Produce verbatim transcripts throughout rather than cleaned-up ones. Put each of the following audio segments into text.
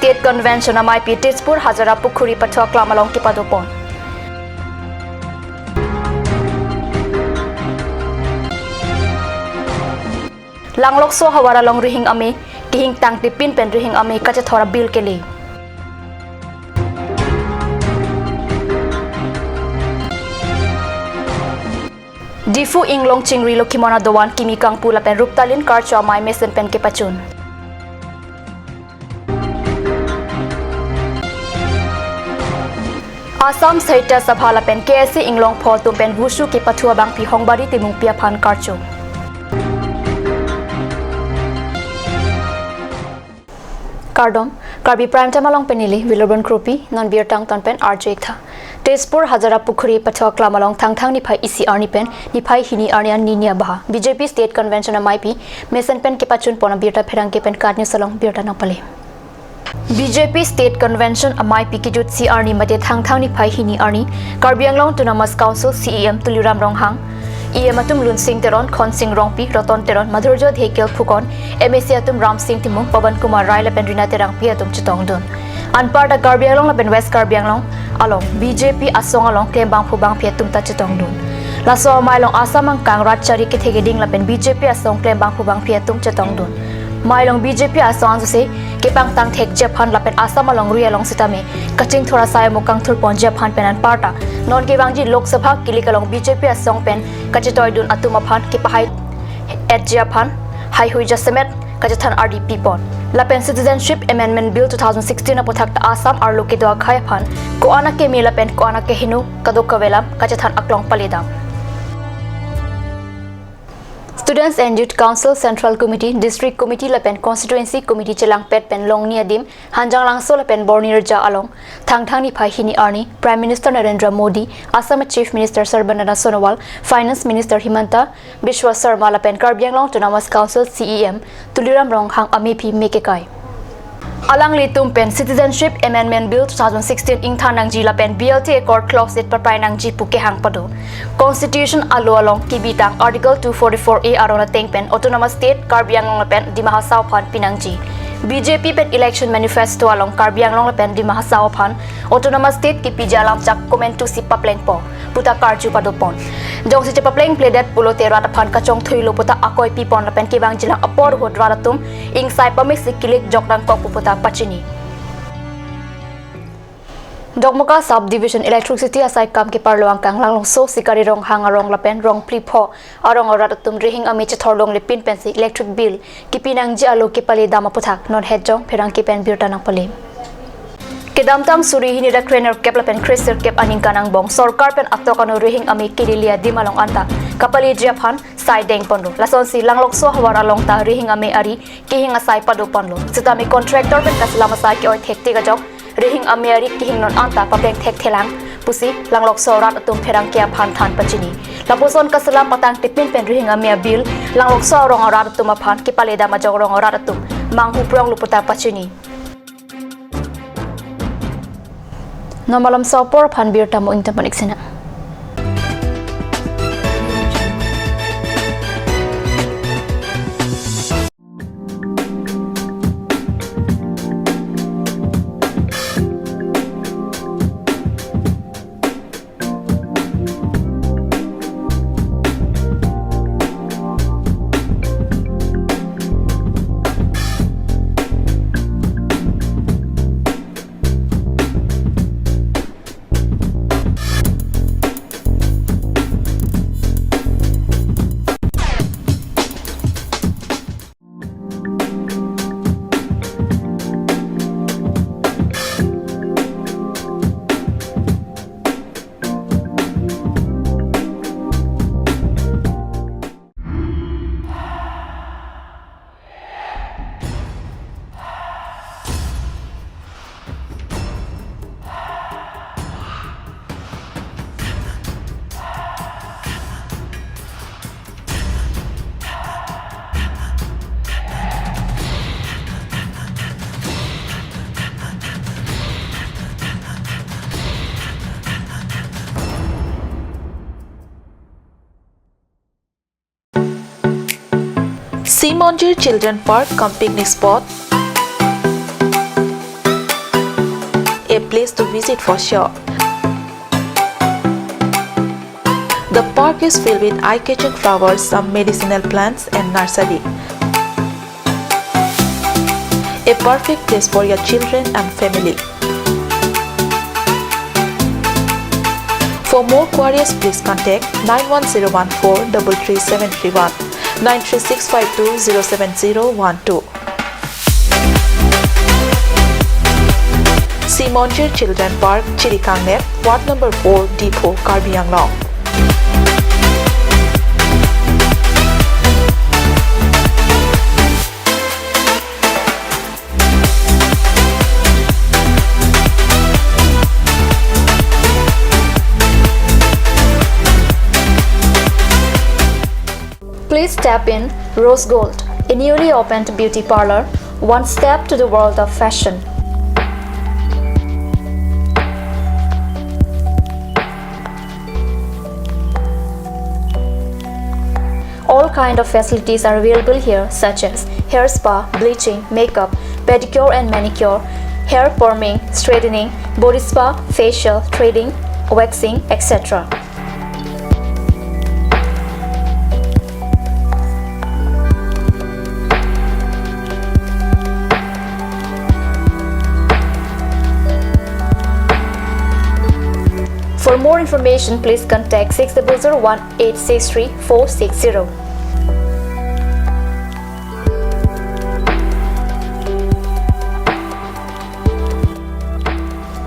State Convention ameipi Tezpur Hazara Pukhuri pathu aklam along kepadopon. Langlokso ahavar along rihing amei kehingtang tipin pen rihing amei kachethor abill kele. Diphu Inglong Chingri Lokhimon adovan kimi kangpu lapen Ruptalin Karcho amei mesen pen kepachun. Assam Sahitya Sabha lapen K S A Inglongpho atum pen Wushu kepathu abangpi Hongbari Timungpi aphan karcho. Kardom, Karbi Prime Time along pen neli Wilburn Kropi, non birta angton pen arju-ik tha. Tezpur Hazara Pukhuri pathu aklam along Thangthang niphai isi arni pen niphai hini arni an nini abaha B J P State Convention ameipi mesen pen kepachunpon abirta pherangke pen KAT News along birta nangpale. B J P State Convention ameipi kejutsi arni mate Thangthang niphai hini arni Karbi Anglong Autonomous Council C E M Tuliram Ronghang, E M atum Lunsing Teron, Khonsing Rongpi, Roton Teron, Madhurjo Dhekial Phukan, M A C atum Ramsing Timung, Pawan Kumar Rai lapen Rina Terangpi atum chetongdun. Anparta Karbi Anglong lapen West Karbi Anglong along B J P asong along klembangphu bangpi atum ta chetongdun. Laso amei along Assam angkang rat chari kethe keding lapen B J P asong klembangphu bangpi atum chetongdun. Amei along B J P asong ansose kepangtang thekji aphan lapen Assam alongri along sitame kachingthur asai amo kangthurponji aphan pen anparta non kevangji Lok Sabha kilik along B J P asong pen kachetoidun atum aphan kepahai-etji aphan haihui jasemet kachethan ardi pipon. Lapen Citizenship Amendment Bill two thousand sixteen aputhak ta Assam arlo kedo akhei aphan ko-an akeme lapen ko-an akeheno kadokave alam kachethan aklong paledam. Students and Youth Council, Central Committee, District Committee lapen Constituency Committee chelangpet pen longni adim Hanjanglangso lapen Bornirja along Thangthang niphai hini arni Prime Minister Narendra Modi, Assam Chief Minister Sarbananda Sonowal, Finance Minister Himanta Biswa Sarma lapen Karbi Anglong Autonomous Council C E M Tuliram Ronghang ameipi me kekai. Alanglitum pen Citizenship Amendment Bill two thousand sixteen ingthan nangji lapen B L T Accord Clause eight paprai nangji pu kehang pado. Constitution alo along kebitang Article two forty-four A arong ateng pen Autonomous State Karbi Anglong lapen Dima Hasao aphan pinangji. B J P pen Election Manifesto along Karbi Anglong lapen Dima Hasao aphan Autonomous State kepiji alam chak komantusi paplengpo puta karju padopon. Jongsi chepapleng pledet pulote rat aphan kachongthuilo puta akoi pipon lapen kevangjilang apor ahut rat atum ingsai pamesi kilik jok nangkok pu puta pachini. Dokmoka Sub Division electricity asai kam keparlo angkang Langlokso Sikari Ronghang arong lapen Rongphlipho arong arat atum rihing amei chethor longle pin pensi electric bill kepi nangji alo kepaledam aputhak non hetjong pherangke pen birta nangpale. Kedamtang suri hini ra krenerkep lapen kresirkep aningkan angbong sorkar pen atok ano rihing amei kelele adim along anta kapaleji aphan sai dengponlo. Lasonsi Langlokso ahavar along ta rihing amei ari kehing asai padoponlo. Sitame contractor pen kaselam asai ke-oi thektik ajok rihing amei ari kehing non anta papleng thekthelang pusi Langlokso arat atum pherangke aphan than pachini. Lapuson kaselam patang tipin pen rihing amei abill Langlokso arong arat atum aphan kepaledam ajok arong arat atum manghu pronglo puta pachini. Non malomso apor aphan birta mo ingtang panik sina. Simonjir Children Park cum picnic spot. place to visit for sure. The park is filled with eye-catching flowers, some medicinal plants and nursery. A perfect place for your children and family. For more queries, please contact nine one zero one four double three seven three one, nine three six five two zero seven zero one two. Simonjir Children Park, Chirikangnet, Ward number four, Diphu, Karbi Anglong. Please step in Rose Gold, a newly opened beauty parlor, one step to the world of fashion. All kind of facilities are available here, such as hair spa, bleaching, makeup, pedicure and manicure, hair perming, straightening, body spa, facial, threading, waxing, et cetera. For more information, please contact six double zero one eight six three four six zero.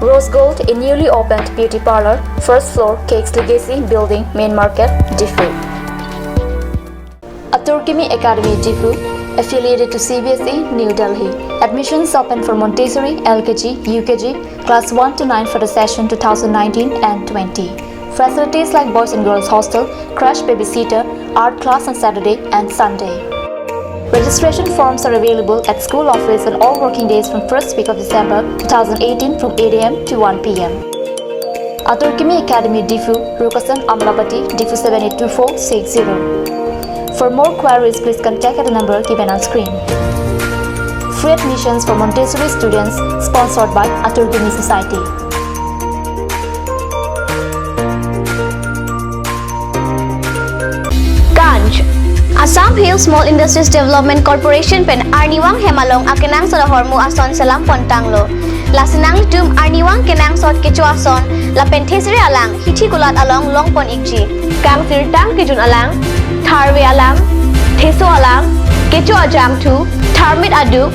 Rose Gold, a newly opened beauty parlor, first floor, Cakes Legacy Building, Main Market, Diphu. Atur Kimi Academy, Diphu, affiliated to C B S E, New Delhi. Admissions open for Montessori, L K G, U K G, class one to nine for the session two thousand nineteen and twenty. Facilities like boys and girls hostel, crash babysitter, art class on Saturday and Sunday. Registration forms are available at school office on all working days from first week of December two thousand eighteen from eight A M to one P M. Atur Kimi Academy, Diphu, Rukasan Amlapati, Diphu seven eight two four six zero. For more queries, please contact at the number given on screen. Free admissions for Montessori students, sponsored by Atur Kimi Society. Ganj. Assam Hill Small Industries Development Corporation pen arnivang hem along akenangsot ahormu ason selam pon tanglo. Lasi nanglitum arnivang kenangsot kecho ason lapen thesere alang hithi kulat along long pon ikji. Kangsirtang kejun alang, tharve alang, theso alang, kecho ajangthu, tharmit aduk,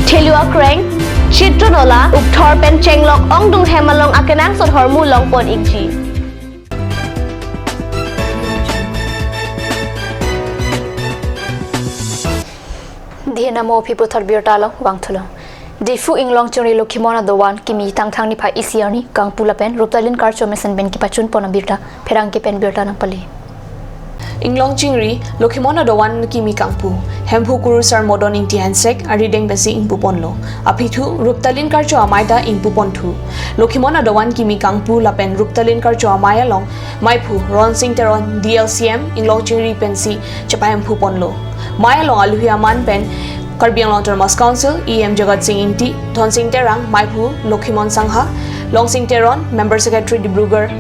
thelu akreng, chitro nola, ukthor pen chenglok ongdung hem along akenangsot ahormu long pon ikji. Dihena mo aphi puthot birta along vangthulo. Diphu Inglongchingri Lokhimon adovan kimi Thangthang niphai isi arni kangpu lapen ruptalin karcho mesen pen kepachun pon abirta pherangke pen birta nangpale. Inglongchingri Lokhimon adovan kimi kangpu, Hemphu kurusar Modon Ingti Hensek arideng pensi ingpu ponlo. Apithu ruptalin karcho amei ta ingpu ponthu. Lokhimon adovan kimi kangpu lapen ruptalin karcho amei along meiphu Ronsing Teron D L C M Inglongchingri pensi chepahemphu ponlo. Mei along aluhi aman pen Karbi Anglong Autonomous Council E M Jagat Sing Ingti, Dhonsing Terang, meiphu Lokhimon Sangha, Longsing Teron, Member Secretary Dibrugarh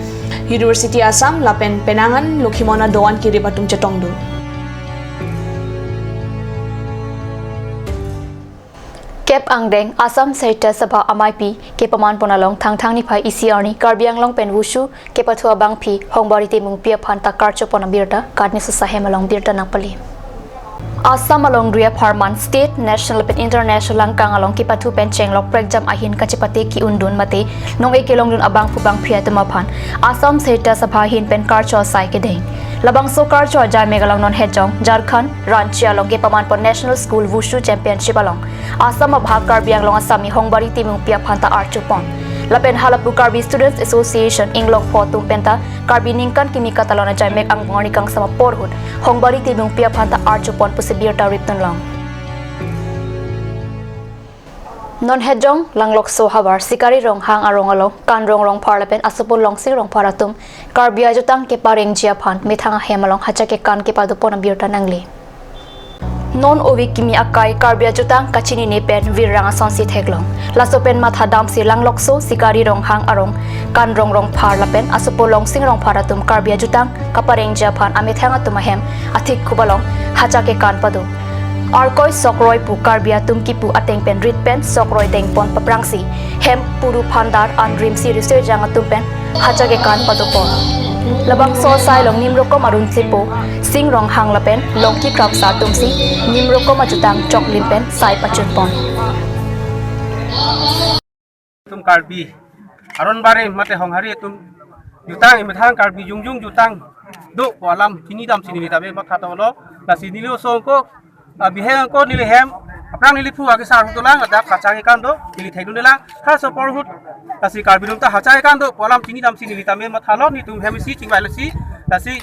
University Assam lapen penang an Lokhimon adovan kirip atum chetongdun. Kep angdeng Assam Sahitya Sabha ameipi kepaman pon along Thangthang niphai isi arni Karbi Anglong pen Wushu kepathu abangpi Hongbari Timungpi aphan ta karcho pon abirta Katni Sosa hem along birta nangpale. Assam alongri apharman state, national lapen international langkang along kepathu pen chenglok prekjam ahin kachepate ki-undun mate nong-e kelongdun abangphu bangphi atum aphan Assam Sahitya Sabha ahin pen karcho asai kedeng. Labangso karcho ajaimek along non Hejong, Jharkhand, Ranchi along kepaman pon National School Wushu Championship along Assam abhag Karbi Anglong Assami Hongbari Timungpi aphan ta archo pon. Lapen halapu Karbi Students Association Inglongpho atum penta Karbi ningkan kimi katalon ajaimek angbong arni kangsam apor ahut Hongbari Timungpi aphan ta archo pon pusi birta ripdun long. Non Hejong Langlokso havar Sikari Ronghang arong along Kanrong Rongphar lapen asopon Longsing Rongphar atum Karbi ajutang keparengji aphan methang ahem along hacha kekan kepado pon abirta nangle. Non ove kimi akai Karbi ajutang kachinine pen virrang asonsi theklong. Laso pen mathadamsi Langlokso, Sikari Ronghang arong Kanrong Rongphar lapen asopo Longsing Rongphar atum Karbi ajutang kaparengji aphan amethang atum ahem athik khup along hacha kekan pado. Arkoi Sokroi pu Karbi atum kipu ateng pen rit pen Sokroi dengpon paprangsi hem puru phandar an rimsi riso ejang atum pen hacha kekan padopon. Labangso asai along nimrokom arun sipo Sing Ronghang lapen Longki Kramsa atumsi nimrokom ajutang choklim pen sai pachunpon. Atum Karbi aron barim mate honghari atum jutang emethang Karbi jongjong jutang do pu alam chinidamsi neli tame matha tonglo. Lasi neli osong ko, ah, bihek angko neli hem aphrang neli phu akesar ahut dolang, ladak hacha kekan do, neli thekdun dolang. Halaso apor ahut lasi Karbi atum ta hacha kekan do pu alam chinidamsi neli tame mathalo, netum hem isi chingvai lasi, lasi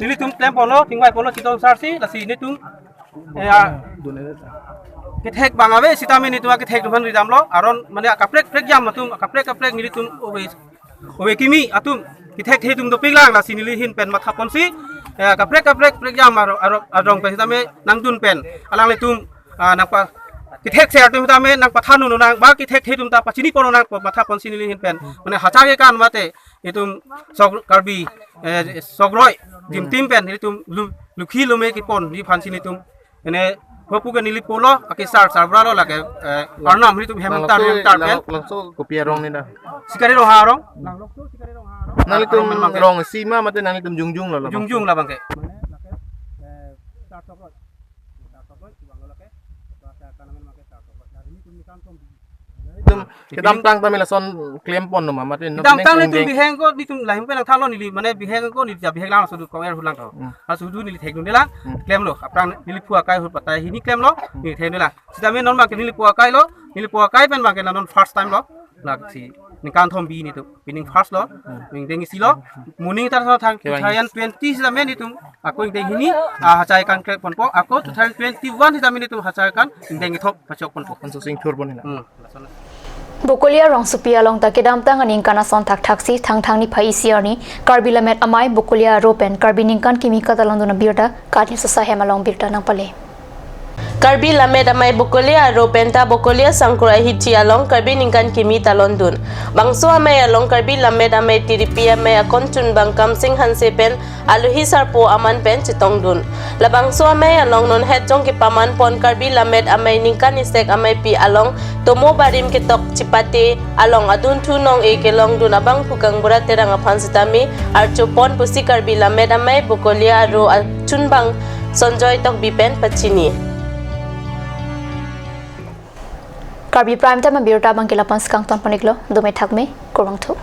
nelitum klem ponlo, chingvai ponlo chitong sarsi, lasi netum, eh, ah, kethek bang ave sitame netum akethek atum aphan ridamlo, aron mane akaprek prek jam atum, akaprek kaprek nelitum ove, ove kimi atum kethek the atum dopiklang, lasi neli ahin pen mathaponsi, eh, kaprek kaprek prek jam aro, aro, arong pen sitame nangdun pen alanglitum, ah, nangpa kethek ser atum sitame nangpathan un nang, ba kethek the atum ta pachini pon nang pu mathaponsi neli ahin pen mane hacha kekan mate itum Sok Karbi, eh, Sokroi jimtim pen itum lu-, lukhi lume keponji aphansi netum ene hopu ke neli polo akesar sarbura lo lake, eh, arnam netum hem tar hem tar pen. Langso kopi arong ni da? Sikari Ronghang arong. Nanglitum arong memang ke rong isi ma mate nanglitum jongjong lo? Jongjong labang ke. Itum kedamtang tame lason klem pon no ma mate no? Kedamtang neli tum bihek angko netum lahim pen nangthalo neli mane bihek angko neli ja bihek lang sudu kong er hulang tho. Hmm. Asu du neli thekdun dolang, hmm, klemlo. Aphrang neli phu akai ahut patai hini klemlo, hmm, neli thekdun dolang. Sitame non bang ke neli phu akai lo, neli phu akai pen bang ke non first time lo. Lasi ningkan thom bi netum, pining first lo, hmm, pining deng isi lo. Morning ta thang two thousand twenty sitame netum ako ingdeng hini, ah, hacha kekan krek ponpo, ako two thousand twenty-one sitame netum hacha kekan ingdeng ithop pachok ponpo. Konso sing thur pon hina. Hmm. Bokolia rongsopi along ta kedamtang aningkan ason thakthaksi Thangthang niphai isi arni Karbi Lammet Amei Bokolia Aro pen Karbi ningkan kimi katalondun abirta kani sosa hem along birta nangpale. Karbi Lammet Amei Bokolia Aro pen ta Bokolia Sangkur ahithi along Karbi ningkan kimi talondun. Bangso amei along Karbi Lammet Amei Tiripi Amei akonchunbang Kamsing Hanse pen alohi sarpo aman pen chetongdun. Labangso amei along non het jong kepaman pon Karbi Lammet Amei ningkan isek ameipi along tomo barim ketok chipate along adunthu nong-e kelongdun abangphu Kangbura Terang aphan sitame archo pon pusi Karbi Lammet Amei Bokolia Aro achunbang Sonjoy Tokbi pen pachini. Karbi Prime Time abirta bang ke la-an si kangton pon-iklo, dome thakme, kurvangthu.